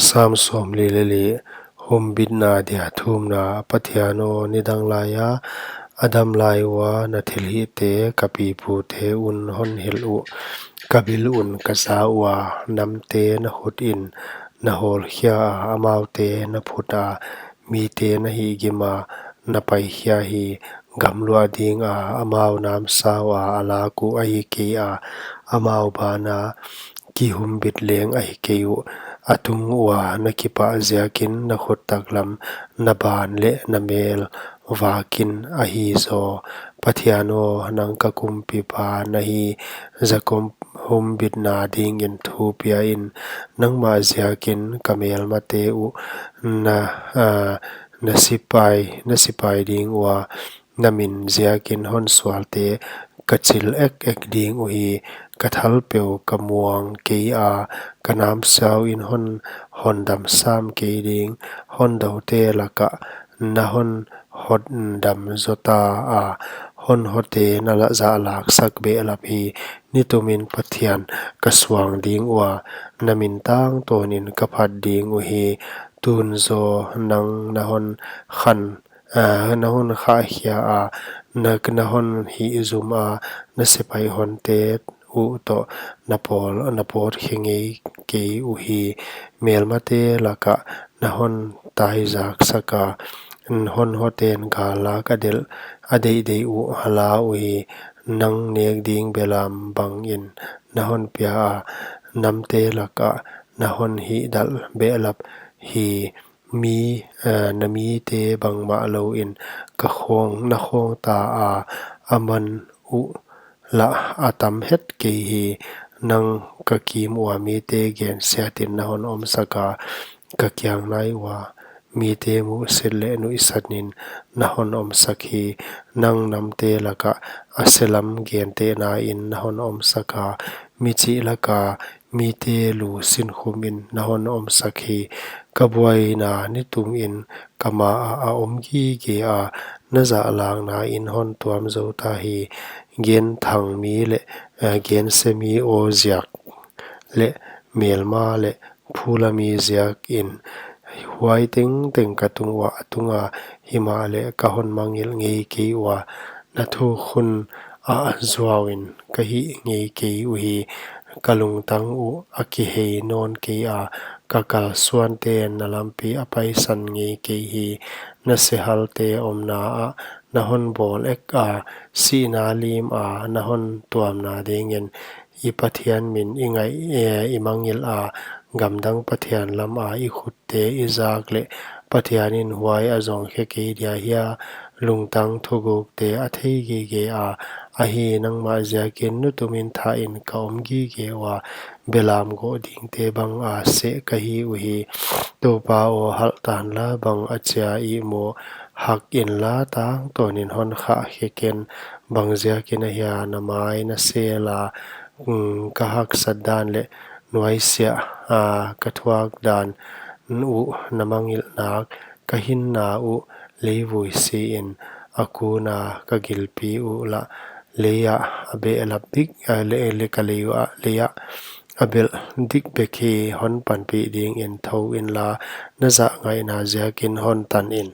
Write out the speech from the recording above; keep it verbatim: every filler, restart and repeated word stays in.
Sam sawmli leh li. Humbitna dia thumna. Pathian aw, nidang laia a dam lai ua na thilhihte ka pipute un hon hilh uh. Ka bil un ka za ua, namte na khut in na hawlkhia a, amaute na phut a, mite na hihgim a, na paikhia hi. Gamluah dinga amau namsau a a lak uh ahi kei a, amau bana kihumbit leng ahi kei uh. A tung ua na kipah ziakin na khut taklam na ban leh na mel vakin ahi zaw. Pathian aw, nang ka kumpipa na hi. Jakob humbitna dingin thu pia in. Nangmah ziakin ka melmate uh na, ah, na sipai, na sipai ding ua, na min ziakin hon sualte ka chil ek ek ding uhi. Ka thalpeu ka muang kei a, ka namsau in hon hondam sam kei ding. Hondoute laka na hon hondam zota a, honhote na la zahlak sak behlap hi. Nitumin Pathian ka suang ding ua, na min tangtawnin ka phat ding uhi. Tun zaw nang na hon khan, ah, na hon khahkhia a, na, na hon hihzum a, na sipai honte uh toh na pawl, na pawt khe ngei kei uhi. Melmate laka na hon taizak sak a, honhoten gal lak a delh, a deihdeih uh a la uhi. Nang nek ding belam bangin na hon pia a, namte laka na hon hihdalh behlap hi. Mi, eh, na mite bangmah louin ka khawng, na khawng ta a, a man uh lah a tam het kei hi. Nang ka kim ua mite gensiatin na hon omsak a, ka kiang nai ua mite muhsit leh nuihsatin na hon omsak hi. Nang namte laka a selam gentehna in na hon omsak a, michih laka mite lu sinkhumin na hon omsak hi. Ka buaina nitumin ka ma ah a om gige a, na zahlakna in hon tuam zota hi. Genthang mi leh, eh, gense mi aw ziak leh melma leh phula mi ziakin huai tengteng ka tung ua a tung a, himahleh ka hon mangngilh ngei kei ua, na thukhun ah zuauin ka hih ngei kei uhi. Ka lungtang uh a kihei nawn kei a, ka kalsuanten na lampi a paisan ngei kei hi. Na sehalte omna ah na hon bawl ek a, sihna lim a na hon tuamna dingin i Pathian min i ngaih, eh, i mangngilh a, gamdang pathian lama i khutte i zak leh Pathianin huai a zong khe kei dia hia? Lungtang thugukte a thei gige a, ahi, nangmah ziakin nutumin thahin ka om gige ua, belam goh dingte banga seh ka hi uhi. Toupa aw, halh tanla, bang achia ihmu hak inla, tangtawnin hon khahkhe ken. Bang ziakin ahia na mai na sel a, mm, ka haksat dan leh nuaisiah, ah, ka thuak dan uh na mangngilh nak? Ka hinna uh leivui siin, a kuna ka gilpi uh lah lei ah a behlap dik, ah, leh, leh ka lei uh ah, lei ah a belh dik bek hi. Hon panpih dingin thou inla, na zahngaihna ziakin hon tan in.